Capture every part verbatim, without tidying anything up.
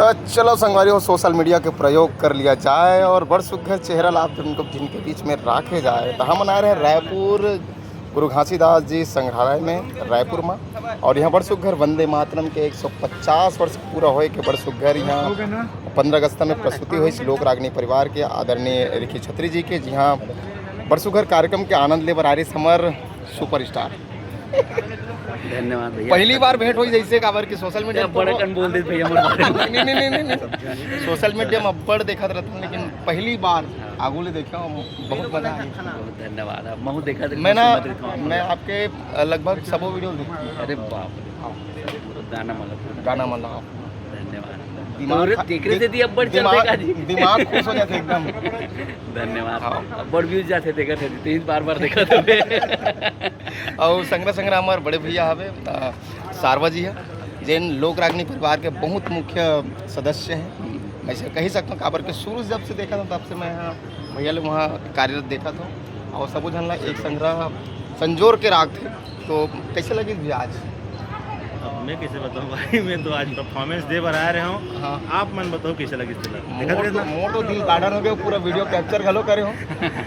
तो चलो संगवारी हो, सोशल मीडिया के प्रयोग कर लिया जाए और बड़ सुग्घर चेहरा ला आप जिनको, जिनके बीच में राखे जाए। तो हम आ रहे हैं रायपुर गुरु घासीदास जी संग्रहालय में, रायपुर में। और यहाँ बड़ सुग्घर वंदे मातरम के एक सौ पचास वर्ष पूरा होए के बड़ सुग्घर यहाँ पंद्रह अगस्त में प्रस्तुति हुई लोक रागनी परिवार के आदरणीय रिकी छत्री जी के, जी हाँ, बड़ सुग्घर कार्यक्रम के आनंद ले बर आ रही हमर सुपरस्टार। धन्यवाद भैया। पहली बार भेंट हुई जैसे काबर कि सोशल मीडिया बड़ा कन बोल दे भैया, मोर बारे में। नहीं नहीं नहीं नहीं नहीं। सोशल मीडिया में अब्बड़ देखत रहता हूँ, लेकिन पहली बार आगू ले देखा हूँ, बहुत मजा आया। बहुत धन्यवाद। आप महू देखा मैं ना, मैं आपके लगभग सबो वीडियो देखा। अरे बाप रे, गाना मतलब गाना मन ला। धन्यवाद। दिमाग तोरे खा- तेकरे से दी अब्बड़ चलते दिमाग, का जी। दिमाग खुश हो जाते एकदम। धन्यवाद। हाँ। अब्बड़ व्यूज जाते देखा थे, तीन बार बार देखा था। और संग्रह संग्रह हमारे बड़े भैया हवे, अ, सारवा जी है, जेन लोक रागनी परिवार के बहुत मुख्य सदस्य हैं। मैं से कही सकता हूँ, काबर के शुरू से जब से देखा था, तब से मैं यहाँ भैया लोग वहाँ कार्यरत देखा था। और सबो झन ला एक संग्रह संजोर के राग थे। तो कैसे लगी भैया आज? अब मैं कैसे बताऊं भाई, मैं तो आज परफॉर्मेंस दे बर आ रहे हूँ। हाँ। आप मन बताओ कैसे लगी तेला? मोर तो, मोर तो दिल गार्डन हो गया, पूरा वीडियो कैप्चर घलो करे हो।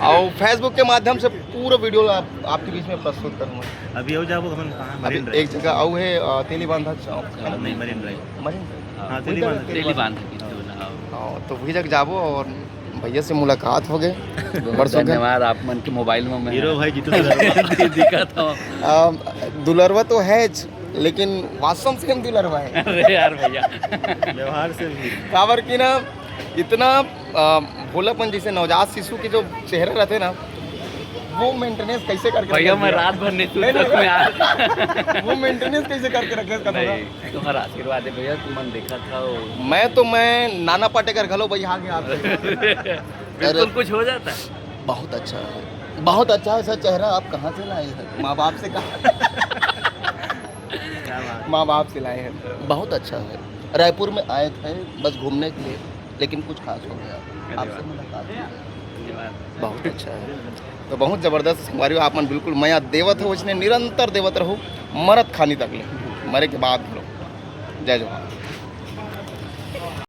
और फेसबुक के माध्यम से पूरा वीडियो आप, आपके बीच में प्रस्तुत करूँगा। अभी आओ जाबो हमन कहाँ? अभी मरीन एक जगह आऊ है, अ, तेली बांधा चौक। ड्राइव। नहीं, मरीन ड्राइव। मरीन? हाँ, तेली बांधा। तेली बांधा की तो ना। हाँ, तो वही जगह जाबो और भैया से मुलाकात हो गए। बड़ सुंदर। धन्यवाद। आप मन के मोबाइल में मैं हीरो भाई जीतू दुलरवा। दिखा था। अ, दुलरवा तो है ज, लेकिन वास्तव से हम दुलरवा है। अरे यार भैया, व्यवहार से भी। काबर की ना, इतना अ, भोलापन, जैसे नवजात शिशु के जो चेहरा रहते ना, वो मेंटेनेंस कैसे करके भैया रखे मैं भैया? रात भर नहीं नहीं, सोता नहीं। हूँ यार। वो मेंटेनेंस कैसे करके रखे इसका थोड़ा? नहीं, तुम्हारा आशीर्वाद है भैया, तुमन देखा था वो। मैं तो, मैं नाना पाटेकर घलो भाई आ गया आपसे। बिल्कुल कुछ हो जाता है। बहुत अच्छा है, बहुत अच्छा ऐसा चेहरा आप कहाँ से लाए हैं? माँ बाप से कहा? क्या बात। माँ बाप से लाए हैं। बहुत अच्छा है। रायपुर में आए थे बस घूमने के लिए, लेकिन कुछ खास हो गया। आपसे मुलाकात हुई। धन्यवाद। बहुत अच्छा है। तो बहुत जबरदस्त संगवारी हो, आप मन बिल्कुल मया देवत हो, इसने निरंतर देवत रहो, मरत खानी तक ले, मरे के बाद घलो। जय जोहार।